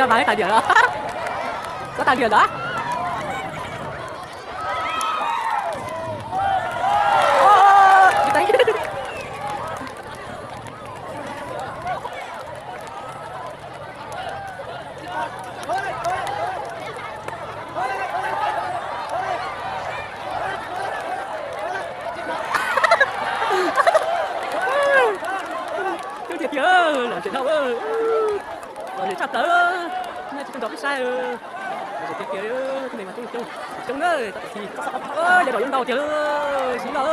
Mas tag diam lawm. Sab tag diam ntawd. Coob tiag tiag, lom zem dhau, lom zem tshaj plaws. Nyob tsis tau nrog peb saib, lom zem tiag tiag, tib neeg mas coob coob coob na, tab tom thi, yog lub ntau tiag, siv los.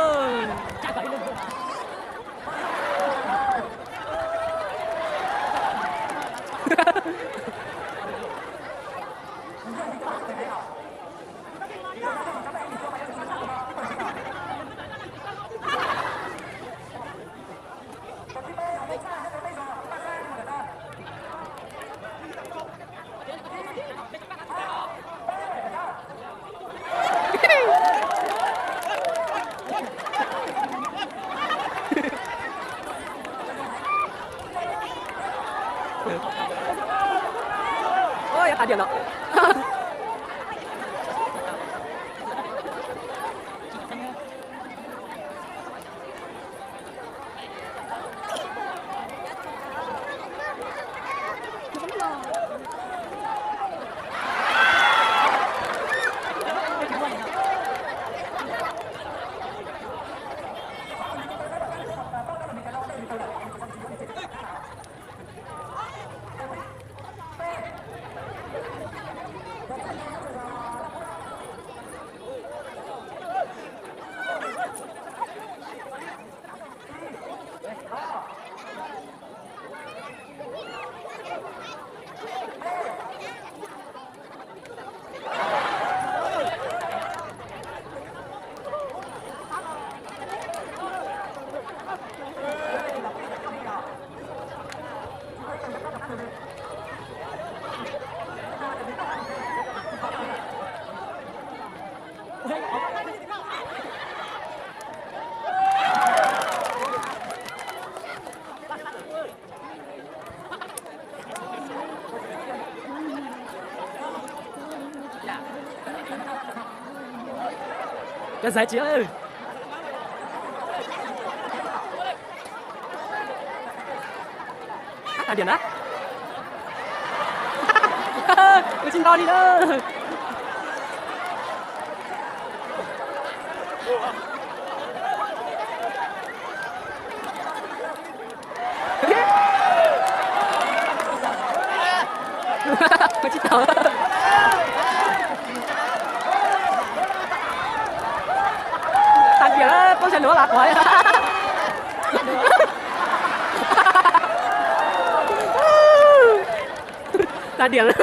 Ua, yuav tag diam no. Cov xaiv tsis Tab tag diam na. Ua tsis nto li na. Ua tsis tau. Tag diam, poob sab nraud las quav. Tag diam lawm.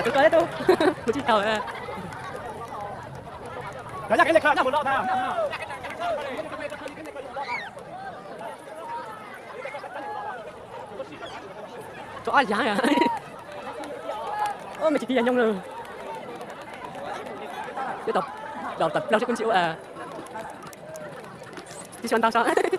Tus koj tub mus tsis tau. Rov qab yag. Ub, me tsis tib yag nyooj lawm. Twb tau plaub seb koj ntsia ua. Tib suav ntau saib.